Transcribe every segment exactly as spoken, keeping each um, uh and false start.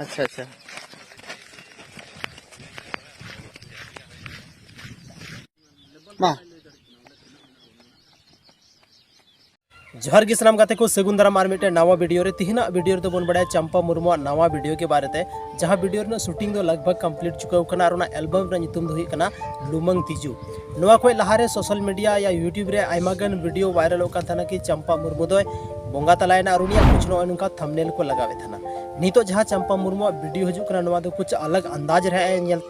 ᱟᱪᱪᱷᱟ, ᱟᱪᱪᱷᱟ᱾ ᱢᱟ᱾ ᱡᱚᱦᱟᱨ ᱜᱮ ᱥᱟᱱᱟᱢ ᱜᱟᱛᱮ ᱠᱚ, ᱥᱟᱹᱜᱩᱱ ᱫᱟᱨᱟᱢ ᱟᱨ ᱢᱤᱫᱴᱮᱱ ᱱᱟᱣᱟ ᱵᱷᱤᱰᱤᱭᱳ ᱨᱮ᱾ ᱛᱤᱦᱤᱧᱟᱜ ᱵᱷᱤᱰᱤᱭᱳ ᱨᱮᱫᱚ ᱵᱚᱱ ᱵᱟᱲᱟᱭᱟ ᱪᱟᱢᱯᱟ ᱢᱩᱨᱢᱩᱣᱟᱜ ᱱᱟᱣᱟ ᱵᱷᱤᱰᱤᱭᱳ ᱜᱮ ᱵᱟᱨᱮᱛᱮ, ᱡᱟᱦᱟᱸ ᱵᱷᱤᱰᱤᱭᱳ ᱨᱮᱱᱟᱜ ᱥᱩᱴᱤᱝ ᱫᱚ ᱞᱟᱜᱽ ᱵᱷᱟᱜᱽ ᱠᱚᱢᱯᱞᱤᱴ ᱪᱩᱠᱟᱹᱣ ᱠᱟᱱᱟ ᱟᱨ ᱚᱱᱟ ᱮᱞᱵᱟᱢ ᱨᱮᱱᱟᱜ ᱧᱩᱛᱩᱢ ᱫᱚ ᱦᱩᱭᱩᱜ ᱠᱟᱱᱟ ᱞᱩᱢᱟᱹᱝ ᱛᱤᱡᱩ᱾ ᱱᱚᱣᱟ ᱠᱷᱚᱱ ᱞᱟᱦᱟᱨᱮ ᱥᱳᱥᱟᱞ ᱢᱤᱰᱤᱭᱟ ᱭᱟ ᱭᱩᱴᱩᱵᱽ ᱨᱮ ᱟᱭᱢᱟ ᱜᱟᱱ ᱵᱷᱤᱰᱤᱭᱳ ᱵᱷᱟᱭᱨᱟᱞᱚᱜ ᱠᱟᱱ ᱛᱟᱦᱮᱱᱟ ᱠᱤ ᱪᱟᱢᱯᱟ ᱢᱩᱨᱢᱩ ᱫᱚᱭ ᱵᱚᱸᱜᱟ ᱛᱟᱞᱟᱭᱮᱱᱟ ᱟᱨ ᱩᱱᱤᱭᱟᱜ ᱠᱩᱪ ᱱᱚᱜᱼᱚᱭ ᱱᱚᱝᱠᱟ ᱛᱷᱟᱢᱵᱱᱮᱞ ᱠᱚ ᱞᱟᱜᱟᱣᱮᱫ ᱛᱟᱦᱮᱱᱟ᱾ ᱱᱤᱛᱚᱜ ᱡᱟᱦᱟᱸ ᱪᱟᱢᱯᱟ ᱢᱩᱨᱢᱩᱣᱟᱜ ᱵᱷᱤᱰᱤᱭᱳ ᱦᱤᱡᱩᱜ ᱠᱟᱱᱟ, ᱱᱚᱣᱟ ᱫᱚ ᱠᱩᱪ ᱟᱞᱟᱜᱽ ᱟᱱᱫᱟᱡᱽ ᱨᱮ ᱧᱮᱞ,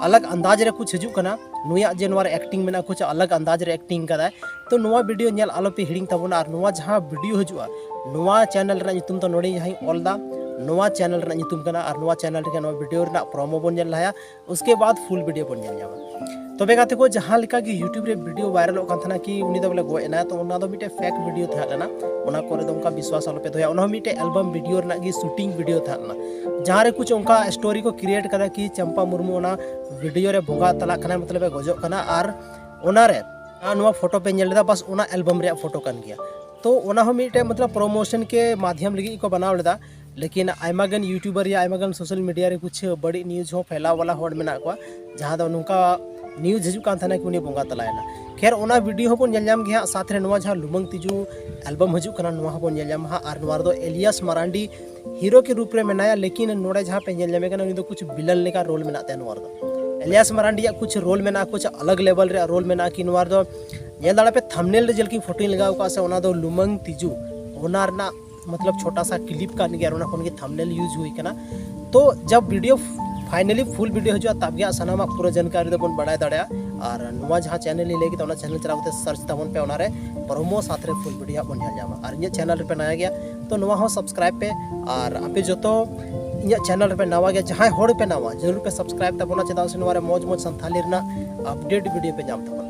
ᱟᱞᱟᱜᱽ ᱟᱱᱫᱟᱡᱽ ᱨᱮ ᱠᱩᱪ ᱦᱤᱡᱩᱜ ᱠᱟᱱᱟ᱾ ᱱᱩᱭᱟᱜ ᱡᱮ ᱱᱚᱣᱟ ᱨᱮ ᱮᱠᱴᱤᱝ ᱢᱮᱱᱟᱜᱼᱟ, ᱠᱩᱪ ᱟᱞᱟᱜᱽ ᱟᱱᱫᱟᱡᱽ ᱨᱮ ᱮᱠᱴᱤᱝ ᱠᱟᱫᱟᱭ᱾ ᱛᱚ ᱱᱚᱣᱟ ᱵᱷᱤᱰᱤᱭᱳ ᱧᱮᱞ ᱟᱞᱚᱯᱮ ᱦᱤᱲᱤᱧ ᱛᱟᱵᱚᱱᱟ᱾ ᱟᱨ ᱱᱚᱣᱟ ᱡᱟᱦᱟᱸ ᱵᱷᱤᱰᱤᱭᱳ ᱦᱤᱡᱩᱜᱼᱟ, ᱱᱚᱣᱟ ᱪᱮᱱᱮᱞ ᱨᱮᱱᱟᱜ ᱧᱩᱛᱩᱢ ᱫᱚ ᱱᱚᱰᱮ ᱡᱟᱦᱟᱸᱧ ᱚᱞ ᱫᱟ, ᱱᱚᱣᱟ ᱪᱮᱱᱮᱞ ᱨᱮᱱᱟᱜ ᱧᱩᱛᱩᱢ ᱠᱟᱱᱟ᱾ ᱟᱨ ᱱᱚᱣᱟ ᱪᱮᱱᱮᱞ ᱨᱮᱜᱮ ᱱᱚᱣᱟ ᱵᱷᱤᱰᱤᱭᱳ ᱨᱮᱱᱟᱜ ᱯᱨᱳᱢᱳ ᱵᱚᱱ ᱧᱮᱞ ᱞᱟᱦᱟᱭᱟ, ᱩᱥᱠᱮ ᱵᱟᱫ ᱯᱷᱩᱞ ᱵᱷᱤᱰᱤᱭᱳ ᱵᱚᱱ ᱧᱮᱞ ᱧᱟᱢᱟ᱾ ᱛᱚᱵᱮ ᱜᱟᱛᱮ ᱠᱚ, ᱡᱟᱦᱟᱸ ᱞᱮᱠᱟ ᱜᱮ ᱭᱩᱴᱩᱵᱽ ᱨᱮ ᱵᱷᱤᱰᱤᱭᱳ ᱵᱷᱟᱭᱨᱟᱞᱚᱜ ᱠᱟᱱ ᱛᱟᱦᱮᱱᱟ ᱠᱤ ᱩᱱᱤ ᱫᱚ ᱵᱚᱞᱮ ᱜᱚᱡ ᱮᱱᱟᱭ, ᱛᱚ ᱚᱱᱟ ᱫᱚ ᱢᱤᱫᱴᱮᱱ ᱯᱷᱮᱠ ᱵᱷᱤᱰᱤᱭᱳ ᱛᱟᱦᱮᱸ ᱞᱮᱱᱟ, ᱚᱱᱟ ᱠᱚᱨᱮ ᱫᱚ ᱚᱱᱠᱟ ᱵᱤᱥᱣᱟᱥ ᱟᱞᱚᱯᱮ ᱫᱚᱦᱚᱭᱟ᱾ ᱚᱱᱟ ᱦᱚᱸ ᱢᱤᱫᱴᱮᱱ ᱮᱞᱵᱟᱢ ᱵᱷᱤᱰᱤᱭᱳ ᱨᱮᱱᱟᱜ ᱜᱮ ᱥᱩᱴᱤᱝ ᱵᱷᱤᱰᱤᱭᱳ ᱛᱟᱦᱮᱸ ᱞᱮᱱᱟ, ᱡᱟᱦᱟᱸ ᱨᱮ ᱠᱩᱪ ᱚᱱᱠᱟ ᱥᱴᱳᱨᱤ ᱠᱚ ᱠᱨᱤᱭᱮᱴ ᱠᱟᱫᱟ ᱠᱤ ᱪᱟᱢᱯᱟ ᱢᱩᱨᱢᱩ ᱚᱱᱟ ᱵᱷᱤᱰᱤᱭᱳ ᱨᱮ ᱵᱚᱸᱜᱟ ᱛᱟᱞᱟᱜ ᱠᱟᱱᱟᱭ, ᱢᱚᱛᱞᱚᱵ ᱮ ᱜᱚᱡᱚᱜ ᱠᱟᱱᱟ᱾ ᱟᱨ ᱚᱱᱟᱨᱮ ᱟᱨ ᱱᱚᱣᱟ ᱯᱷᱳᱴᱳ ᱯᱮ ᱧᱮᱞ ᱞᱮᱫᱟ, ᱵᱟᱥ ᱚᱱᱟ ᱮᱞᱵᱟᱢ ᱨᱮᱭᱟᱜ ᱯᱷᱳᱴᱳ ᱠᱟᱱ ᱜᱮᱭᱟ᱾ ᱛᱚ ᱚᱱᱟ ᱦᱚᱸ ᱢᱤᱫᱴᱮᱱ ᱢᱚᱛᱞᱚᱵ ᱯᱨᱳᱢᱳᱥᱚᱱ ᱠᱮ ᱢᱟᱫᱷᱭᱚᱢ ᱞᱟᱹᱜᱤᱫ ᱜᱮᱠᱚ ᱵᱮᱱᱟᱣ ᱞᱮᱫᱟ, ᱞᱮᱠᱤᱱ ᱟᱭᱢᱟ ᱜᱟᱱ ᱭᱩᱴᱩᱵᱟᱨ ᱭᱟ ᱟᱭᱢᱟ ᱜᱟᱱ ᱥᱳᱥᱟᱞ ᱢᱤᱰᱤᱭᱟ ᱨᱮ ᱠᱩᱪᱷ ᱵᱟᱹᱲᱤᱡ ᱱᱤᱭᱩᱡᱽ ᱦᱚᱸ ᱯᱷᱮᱞᱟᱣ ᱵᱟᱞᱟ ᱦᱚᱲ ᱢᱮᱱᱟᱜ ᱠᱚᱣᱟ, ᱡᱟᱦᱟᱸ ᱫᱚ ᱱᱚᱝᱠᱟ ᱱᱤᱭᱩᱡᱽ ᱦᱤᱡᱩᱜ ᱠᱟᱱ ᱛᱟᱦᱮᱱᱟ ᱠᱤ ᱩᱱᱤ ᱵᱚᱸᱜᱟ ᱛᱟᱞᱟᱭᱮᱱᱟ᱾ ᱠᱷᱮᱨ, ᱚᱱᱟ ᱵᱷᱤᱰᱤᱭᱳ ᱦᱚᱸᱵᱚᱱ ᱧᱮᱞ ᱧᱟᱢ ᱜᱮᱭᱟ ᱦᱟᱸᱜ, ᱥᱟᱛ ᱨᱮ ᱱᱚᱣᱟ ᱡᱟᱦᱟᱸ ᱞᱩᱢᱟᱹᱝ ᱛᱤᱡᱩ ᱮᱞᱵᱟᱢ ᱦᱤᱡᱩᱜ ᱠᱟᱱᱟ, ᱱᱚᱣᱟ ᱦᱚᱸᱵᱚᱱ ᱧᱮᱞ ᱧᱟᱢᱟ ᱦᱟᱸᱜ᱾ ᱟᱨ ᱱᱚᱣᱟ ᱨᱮᱫᱚ ᱮᱞᱤᱭᱟᱥ ᱢᱟᱨᱟᱱᱰᱤ ᱦᱤᱨᱳ ᱠᱮ ᱨᱩᱯ ᱨᱮ ᱢᱮᱱᱟᱭᱟ, ᱞᱮᱠᱤᱱ ᱱᱚᱰᱮ ᱡᱟᱦᱟᱸ ᱯᱮ ᱧᱮᱞ ᱧᱟᱢᱮ ᱠᱟᱱᱟ, ᱩᱱᱤ ᱫᱚ ᱠᱩᱪᱷ ᱵᱤᱞᱟᱱ ᱞᱮᱠᱟ ᱨᱳᱞ ᱢᱮᱱᱟᱜ ᱛᱟᱭᱟ ᱱᱚᱣᱟ ᱨᱮᱫᱚ᱾ ᱮᱞᱤᱭᱟᱥ ᱢᱟᱨᱟᱱᱰᱤᱭᱟᱜ ᱠᱩᱪᱷ ᱨᱳᱞ ᱢᱮᱱᱟᱜᱼᱟ, ᱠᱩᱪᱷ ᱟᱞᱟᱜᱽ ᱞᱮᱵᱮᱞ ᱨᱮᱭᱟᱜ ᱨᱳᱞ ᱢᱮᱱᱟᱜᱼᱟ ᱠᱤ ᱱᱚᱣᱟ ᱨᱮᱫᱚ᱾ ᱧᱮᱞ ᱫᱟᱲᱮᱭᱟᱜ ᱯᱮ, ᱛᱷᱟᱢᱵᱱᱮᱞ ᱨᱮ ᱡᱮ ᱞᱮᱠᱟᱧ ᱯᱷᱳᱴᱳᱧ ᱞᱟᱜᱟᱣ ᱠᱟᱜᱼᱟ ᱥᱮ, ᱚᱱᱟ ᱫᱚ ᱞᱩᱢᱟᱹᱝ ᱛᱤᱡᱩ, ᱚᱱᱟ ᱨᱮᱱᱟᱜ ᱢᱚᱛᱞᱚᱵ ᱪᱷᱳᱴᱟ ᱥᱟ ᱠᱞᱤᱯ ᱠᱟᱱ ᱜᱮᱭᱟ, ᱟᱨ ᱚᱱᱟ ᱠᱷᱚᱱ ᱜᱮ ᱛᱷᱟᱢᱵᱱᱮᱞ ᱭᱩᱡᱽ ᱦᱩᱭ ᱠᱟᱱᱟ᱾ ᱛᱚ ᱡᱟᱵ ᱵᱷᱤᱰᱤᱭᱳ ᱯᱷᱟᱭᱱᱟᱞᱤ ᱯᱷᱩᱞ ᱵᱷᱤᱰᱤᱭᱳ ᱦᱤᱡᱩᱜᱼᱟ, ᱛᱟᱵ ᱜᱮ ᱦᱟᱸᱜ ᱥᱟᱱᱟᱢᱟᱜ ᱯᱩᱨᱟᱹ ᱡᱟᱱᱠᱟᱨᱤ ᱫᱚᱵᱚᱱ ᱵᱟᱲᱟᱭ ᱫᱟᱲᱮᱭᱟᱜᱼᱟ᱾ ᱟᱨ ᱱᱚᱣᱟ ᱡᱟᱦᱟᱸ ᱪᱮᱱᱮᱞ ᱤᱧ ᱞᱟᱹᱭ ᱠᱮᱫᱟ, ᱚᱱᱟ ᱪᱮᱱᱮᱞ ᱪᱟᱞᱟᱣ ᱠᱟᱛᱮ ᱥᱟᱨᱪ ᱛᱟᱵᱚᱱ ᱯᱮ, ᱚᱱᱟᱨᱮ ᱯᱨᱳᱢᱳ ᱥᱟᱛ ᱨᱮ ᱯᱷᱩᱞ ᱵᱷᱤᱰᱤᱭᱳ ᱦᱟᱸᱜ ᱵᱚᱱ ᱧᱮᱞ ᱧᱟᱢᱟ᱾ ᱟᱨ ᱤᱧᱟᱹᱜ ᱪᱮᱱᱮᱞ ᱨᱮᱯᱮ ᱱᱟᱭᱟ ᱜᱮᱭᱟ, ᱛᱚ ᱱᱚᱣᱟ ᱦᱚᱸ ᱥᱟᱵᱥᱠᱨᱟᱭᱤᱵ ᱯᱮ᱾ ᱟᱨ ᱟᱯᱮ ᱡᱚᱛᱚ ᱤᱧᱟᱹᱜ ᱪᱮᱱᱮᱞ ᱨᱮᱯᱮ ᱱᱟᱣᱟ ᱜᱮᱭᱟ, ᱡᱟᱦᱟᱸᱭ ᱦᱚᱲ ᱯᱮ ᱱᱟᱣᱟ, ᱡᱟᱹᱨᱩᱲ ᱯᱮ ᱥᱟᱵᱥᱠᱨᱟᱭᱤᱵ ᱛᱟᱵᱚᱱᱟ, ᱪᱮᱫᱟᱜ ᱥᱮ ᱱᱚᱣᱟ ᱨᱮ ᱢᱚᱡᱽ ᱢᱚᱡᱽ ᱥᱟᱱᱛᱷᱟᱞᱤ ᱨᱮᱱᱟᱜ ᱟᱯᱰᱮᱴ ᱵᱷᱤᱰᱤᱭᱳ ᱯᱮ ᱧᱟᱢ ᱛᱟᱵᱚᱱᱟ᱾